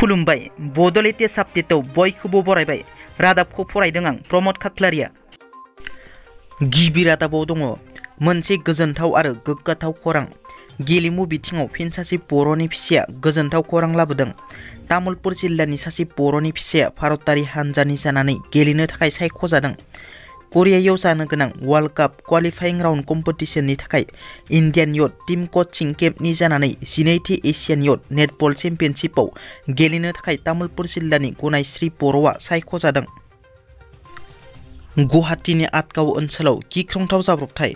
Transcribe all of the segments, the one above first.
खुलुमबाय बड'लेण्ड आपडेटआव बयखौबो बरायबाय। रादाबखौ फरायदों आं प्रमद खाख्लारिया। गिबि रादाबाव दङ मोनसे गोजोनथाव आरो गोग्गाथाव खौरां। गेलेमु बिथिङाव फिन सासे बर'नि फिसाया गोजोनथाव खौरां लाबोदों। तामुलपुर जिल्लानि सासे बर'नि फिसाया भारतारि हानजानि जानानै गेलेनो थाखाय सायख'जादों। करियायाव जानो गोनां वर्ल्ड काप क्वालिफाइं राउन्ड कम्पिटिशननि थाखाय इन्डियान युथ टीम कचिं केम्पनि जानानै 12थि एशियान युथ नेटबल चेम्पियनशिपआव गेलेनो थाखाय तामुलपुर जिल्लानि गनायस्रि बर'आ सायख'जादों। गुवाहाटीनि आटगाव ओनसोलाव गिख्रंथाव जाब्रबथाय।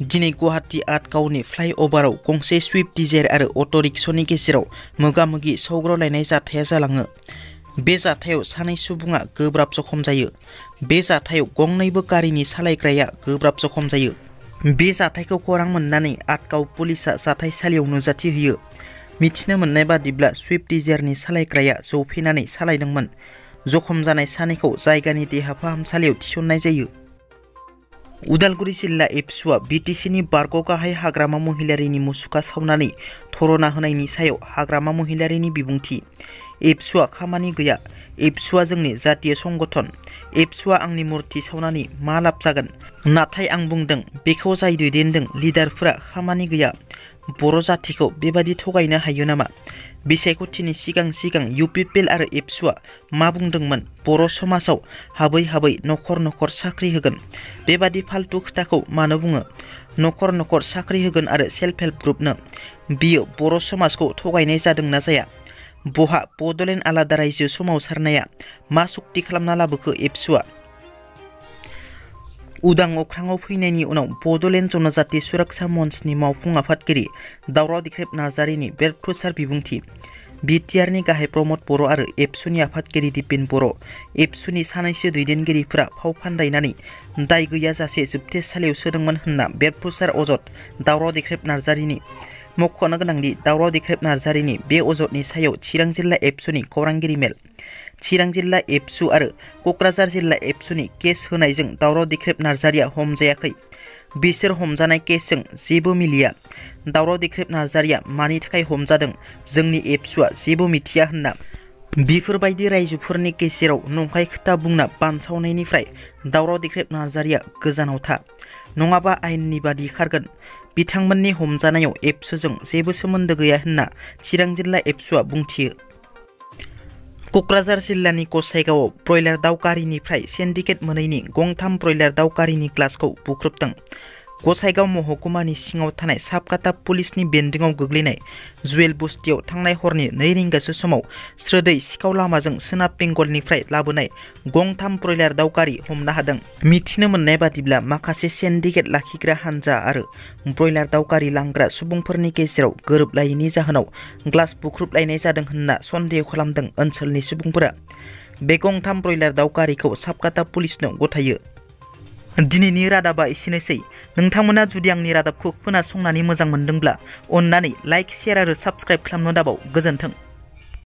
दिनै गुवाहाटी आटगावनि फ्लाइअभाराव गंसे स्विफ्ट डिजायर आरो अट' रिक्सानि गेजेराव मोगा-मोगि सौग्रावलायनाय जाथाया जालाङो। बे जाथायाव सानै सुबुङा गोब्राब जखम जायो। बे जाथायाव गंनैबो गारिनि सालायग्राया गोब्राब जखम जायो। बे जाथायखौ खौरां मोननानै आटगाव पुलिसआ जाथायसालियाव नुजाथि होयो। मिथिनो मोननाय बादिब्ला स्विफ्ट डिजायरनि सालायग्राया जफेनानै सालायदोंमोन। जखम जानाय सानैखौ जायगानि देहा फाहामसालियाव थिसननाय जायो। उदालगुरि जिल्ला एबसुआ बिटिसिनि बारग' गाहाय हाग्रामा महिलारिनि मुसुखा सावनानै धरना होनायनि सायाव हाग्रामा महिलारिनि बिबुंथि। एबसुआ खामानि गैया। एबसुआ जोंनि जातीय संगठन। एबसुआ आंनि मुर्ति सावनानै मा लाब जागोन? नाथाय आं बुंदों बेखौ जाय दैदेनदों लिडारफोरा खामानि गैया। बर' जातिखौ बेबादि थगायनो हायो नामा? बिसायख'थिनि सिगां इउपिपिएल आरो एबसुआ मा बुंदोंमोन? बर' समाजाव हाबै हाबै नखर नखर साख्रि होगोन। बेबादि फाल्तु खोथाखौ मानो बुङो? नखर नखर साख्रि होगोन आरो सेल्फ हेल्प ग्रुपनो। बियो बर' समाजखौ थगायनाय जादोंना जाया? बहा बड'लेण्ड आलादा रायजो सोमावसारनाया मा सुक्ति खालामना लाबोखो एबसुआ? उदां अख्राङाव फैनायनि उनाव बड'लेण्ड जनजाति सुरक्षा मन्चनि मावफुं आफादगिरि दावराव देख्रेब नार्जारिनि बेरफ्रुसार बिबुंथि। बिटिआरनि गाहाय प्रमद बर' आरो एबसुनि आफादगिरि दिपेन बर', एबसुनि सानैसो दैदेनगिरिफोरा फाव फान्दायनानै दाय गैयाजासे जोबथेसालियाव सोदोंमोन होनना बेरफ्रुसार अजद दावराव देख्रेब नार्जारिनि। मख'नो गोनांदि दावराव देख्रेब नार्जारिनि बे अजदनि सायाव चिरां जिल्ला एबसुनि खौरांगिरि मेल। चिरां जिल्ला एबसु आरो क'क्राझार जिल्ला एबसुनि केस होनायजों दावराव देख्रेब नार्जारिया हमजायाखै। बिसोर हमजानाय केसजों जेबो मिलिया। दावराव देख्रेब नार्जारिया मानि थाखाय हमजादों जोंनि एबसुआ जेबो मिथिया होनना बिफोरबायदि रायजोफोरनि गेजेराव नंखाय खोथा बुंना बानसावनायनिफ्राय दावराव देख्रेब नार्जारिया गोजानाव था। नङाबा आयेननि बादि खारगोन। बिथांमोननि हमजानायाव एबसुजों जेबो सोमोन्दो गैया होनना चिरां जिल्ला एबसुआ बुंथियो। क'क्राझार जिल्लानि गसाइगावआव ब्रयलार दाव गारिनिफ्राय सिन्डिकेट मोनैनि गंथाम ब्रयलार दाव गारिनि ग्लासखौ बुख्रुबदों। गसाइगाव महकुमानि सिङाव थानाय साबकाता पुलिसनि बेन्दोंआव गोग्लैनाय जुवेल बस्तियाव थांनाय हरनि 2 रिंगासो समाव स्रोदै सिखाव लामाजों सोनाब बेंगलनिफ्राय लाबोनाय गंथाम ब्रयलार दाव गारि हमनो हादों। मिथिनो मोननाय बादिब्ला माखासे सिन्डिकेट लाखिग्रा हानजा आरो ब्रयलार दाव गारि लांग्रा सुबुंफोरनि गेजेराव गोरोबलायैनि जाहोनाव ग्लास बुख्रुबलायनाय जादों होनना सन्देह खालामदों ओनसोलनि सुबुंफोरा। बे गंथाम ब्रयलार दाव गारिखौ साबकाता पुलिसनो गथायो। दिनैनि रादाबा एसेनोसै। नोंथांमोना जुदि आंनि रादाबखौ खोनासंनानै मोजां मोनदोंब्ला अन्नानै लाइक, शेयार आरो साबस्क्राइब खालामनो दाबाव। गोजोन्थों।